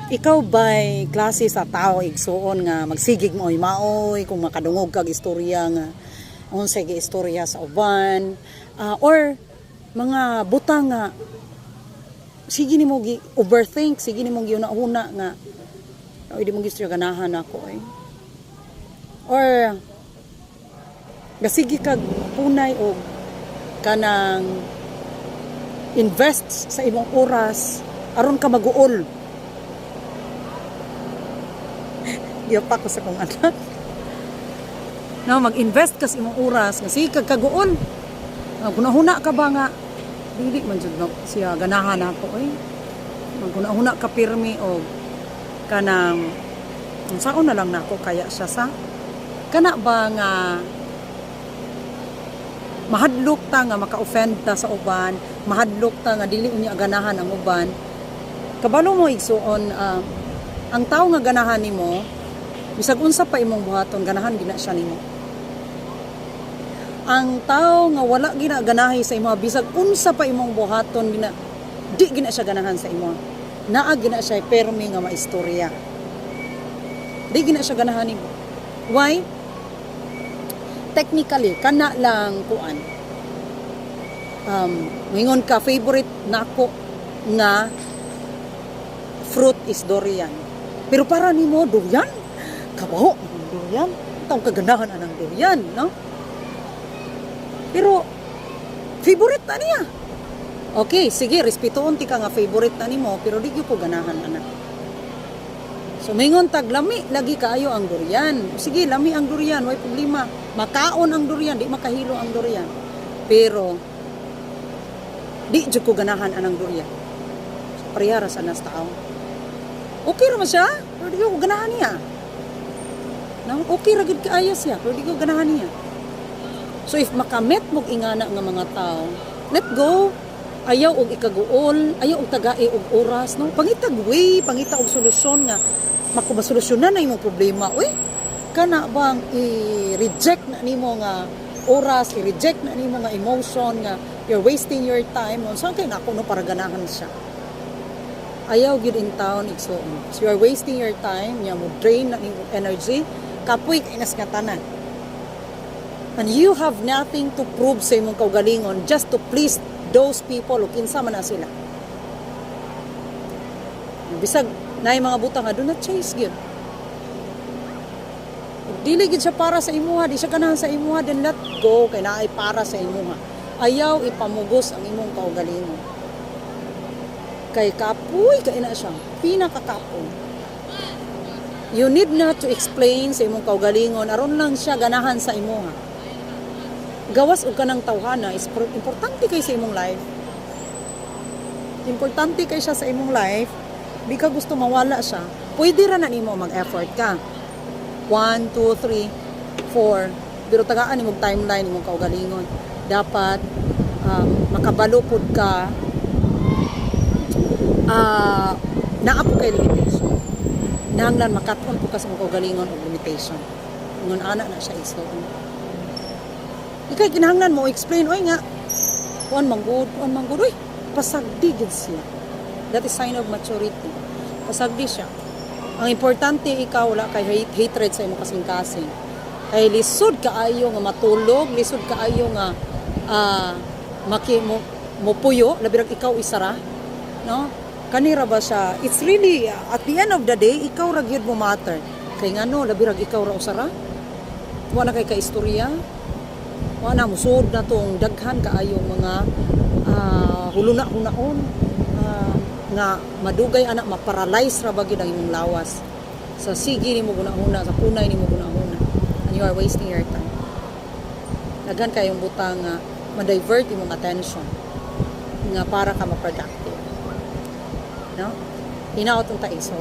Ikaw ba'y klase sa tao, igsuon, nga magsigig mo ay maoy kung makadungog kag istorya nga unsay istorya sa uban, or mga butang nga sige nimo gi overthink, sige nimo giuna-una nga, "Oy, di mo gusto ganahan ako eh," or gasige kag punay og kanang invest sa imong oras aron ka maguol? Gipa ko sa kong anak. No, mag-invest ka sa imong oras nga sige kag kaguol. Hunahuna ka ba nga dili man jud no, siya ganahan ako eh? Maghuna-huna ka pirmi og kanang unsaon na lang nako kaya siya sa kana ba nga mahadlok ta nga maka-offend ta sa uban, mahadlok ta nga dili unya ganahan ang uban. Kabalo mo, igsuon, ang tao nga ganahan nimo, bisag unsa pa imong buhaton, ganahan gina siya nimo. Ang tao nga wala gina ganahi sa imo, bisag unsa pa imong buhaton, gina di gina siya ganahan sa imo. Naa gina siya permi nga maistorya. Di gina siya ganahan nimo. Why? Technically, kana lang kuan. Mingon ka, "Favorite nako nga fruit is durian." Pero para nimo, "Durian? Kabaho, ang durian. Taong kaganahan anang durian," no? Pero favorite na niya. Okay, sige, respetuon ti ka nga favorite na nimo, pero di gyud ko ganahan ana. So mingon tag lami lagi kaayo ang durian. Sige, lami ang durian, way problema. Makaon ang durian, di makahilo ang durian. Pero di jud ko ganahan anang durian. So, pareha ra sa nas tao. Okay ra man siya, pero di ko ganahan niya. No? Okay ra gid kaayo siya, pero di ko ganahan niya. So if makamet mog ingana nga mga tao, let go. Ayaw og ikaguol, ayaw og tagae og oras, no? Pangitag way, pangita og solusyon nga makumasolusyonan na imong problema. Uy, kana bang i-reject na nimo nga oras, i-reject na nimo nga emotion nga you're wasting your time. Saan kay nako no para ganahan siya? Ayaw gyud in town, igsuon. So you are wasting your time, nya mo drain na nimo energy, kapoy kay nas nga tanan. And you have nothing to prove sa imong kaugalingon just to please those people o kinsa man na sila. Bisag naay mga butang nga do not chase gyud. Ug dili gid siya para sa imuha, di siya ganahan sa imuha, then let go kay naay para sa imuha. Ayaw ipamugos ang imong kaugalingon. Kay kapoy kay na siya, pinakakapoy. You need not to explain sa imong kaugalingon aron lang siya ganahan sa imuha. Gawas og kanang tawhana is importante kay sa imong life. Importante kay siya sa imong life. Di ka gusto mawala siya. Pwede ra na nimo mag-effort ka. 1, 2, 3, 4. Pero tagaan imong timeline imong kaugalingon. Dapat makabalo pud ka, naa po kay limitation. Nanglan makat-on po ka sa imong kaugalingon og limitation. Ngon ana na siya, igsuon. Ikay kinahanglan mo explain, oy, nga kuan man gud, kuan man gud, uy, pasagdi gid siya. That is sign of maturity. Pasagdi siya. Ang importante, ikaw wala kay hatred sa imong kasing-kasing. Kay lisod kaayo nga matulog, lisod kaayo nga maki mo mopuyo, labi ra ikaw isa ra, no? Kanira ba siya? It's really at the end of the day, ikaw ra gyud mo matter. Kay ngano, labi ra ikaw ra usara. Wala kay kaistorya. Wala musod na tong daghan kaayong mga huluna-hunaon nga madugay ana, ma-paralyze ra ba gyud ang imong lawas sa sige nimo gunahuna, sa punay nimo gunahuna, and you are wasting your time. Daghan kayong butang nga ma-divert imong attention nga para ka ma-productive, no? Hinaot unta iso.